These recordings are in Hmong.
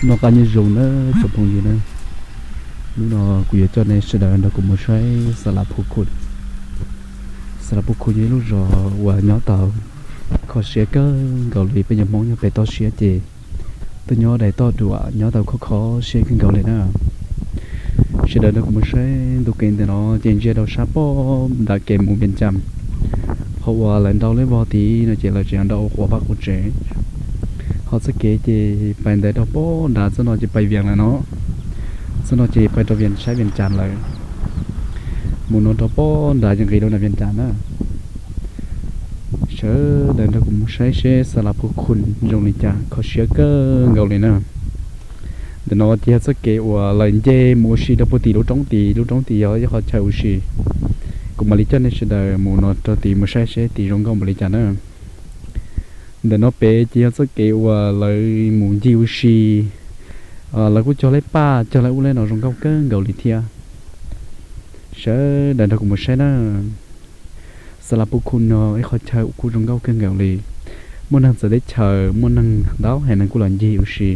Noj qab nyob zoo na tsoom phooj ywg na, hnub no kuv yuav coj nej sawv daws nrog kuv mus saib Xalas Phu Khun. Xalas Phu Khun yog ib lub zos uas nyob tau kho siab kawg nkaus li, peb cov Hmoob nyob pem toj siab ces tuaj nyob daim toj duam nyob tau kho kho siab kawg nkaus li na. Sawv daws nrog kuv mus saib ntu kev ntawm no ces ntsia rau sab pem nram kev mus Vias Cas, qhov uas lawv nrau lub vog tid no ces lawv tseem nrau ua quav vaj quav tsev. Ho txoj kev ces pais ntawd rau pem nrad, txoj no ces pais Vias lawm no, txoj no ces pais rau Vias, saib Vias Cas lawm. Mus no rau pem nrad ces nqis rau nram Vias Cas na. Sawv daws nrog kuv mus saib seb Xalas Phu Khun zoo li cas, kho siab kawg nkaus li na. Ntawm no ces yog txoj kev uas lawv nce mus ua si rau puag tim lub roob tid, lub roob tid yog ib qhov chaw ua si. Kuv mam li coj nej sawv daws mus no rau tid mus saib seb tid zoo nkauj npaum li cas na. Ntawm no pem ces yog txoj kev uas lawv mus ncig ua si, lawv kuj cog lawv paj cog lawv ub lawm no zoo nkauj kawg nkaus li thiab. Sawv daws nrog kuv mus saib na. Xalas Phu Khun no ib qhov chaw kuj zoo nkauj kawg nkaus li. Muaj neeg txawv teb chaws, muaj neeg ntau heev neeg kuj los ncig ua si.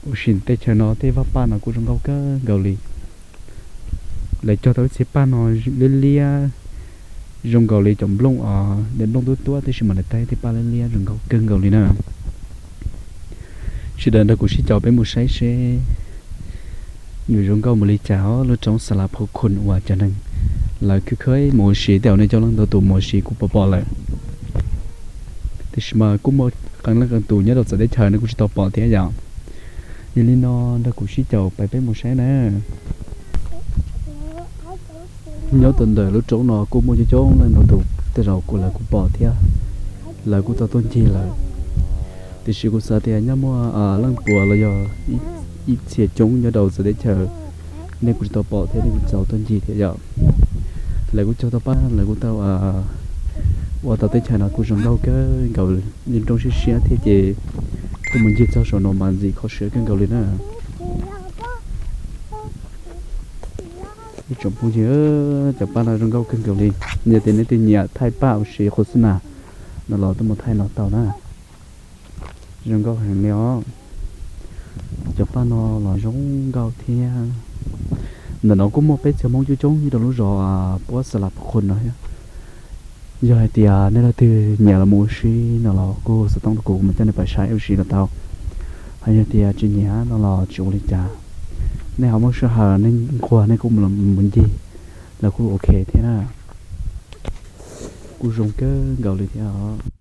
Ua si teb chaws no tej vaj paj no kuj zoo nkauj kawg nkaus li. Lawv cog tau ib txhia paj no liab liab, zoo nkaus li cov nplooj os, nplooj tuab tuab tab sis mas lawv tab tej paj liab liab zoo nkauj kawg nkaus li na. Sawv daws nrog kuv sib caum peb mus saib seb nws zoo nkauj npaum li cas os, lub roob Xalas Phu Khun uas cov neeg lawv khwv khwb mus ua si, tej zaum nej coob leej ntau tus mus ua si kuj pom pom lawm. Tiam sis mas kuj muaj qee leej qee tus nyob rau txawv teb chaws nej kuj tsis tau pom thiab yom. Yog li no nrog kuv sib caum pais peb mus saib na. Nyob rau ntawm lub roob no kuj muaj coob coob leej ntau tus, tej zaum kuj lawv kuj pom thiab, lawv kuj tau tuaj ncig lawm. Tiam sis kuv xav tias nyob muaj leej puas los yog ib txhia coob nyob rau txawv teb chaws, nej kuj tsis tau pom thiab nej kuj tsis tau tuaj ncig thiab yom. Lawv kuj cog tau paj, lawv kuj tau ua tau teb chaws no kuj zoo nkauj kawg nkaus, yeej roob siab siab thiab ces kuj mus ncig txog saum no mas ntxim kho siab kawg nkaus li na. Ib tsoom phooj ywg, cov paj no zoo nkauj kawg nkaus li. Yog tias nej twg nyiam thaij paj ua si qhov xwb na, no los tuaj mus thaij no tau na. Zoo nkauj heev li os. Cov paj no los zoo nkauj thiab. Ntawm no kuj muaj peb txhia Hmoob coob coob nyob rau lub zos puab Xalas Phu Khun no thiab. Yog hais tias nej leej twg nyiam los mus ua si no los kuj xov tooj rau kuv, kuv mam coj nej pais saib ua si los tau. Ho yog tias tsis nyiam no los tsis ua li cas, nej ho muaj sij hawm nej nquag nej kuj mus ncig los kuj ok thiab na. Kuj zoo kawg nkaus li thiab os.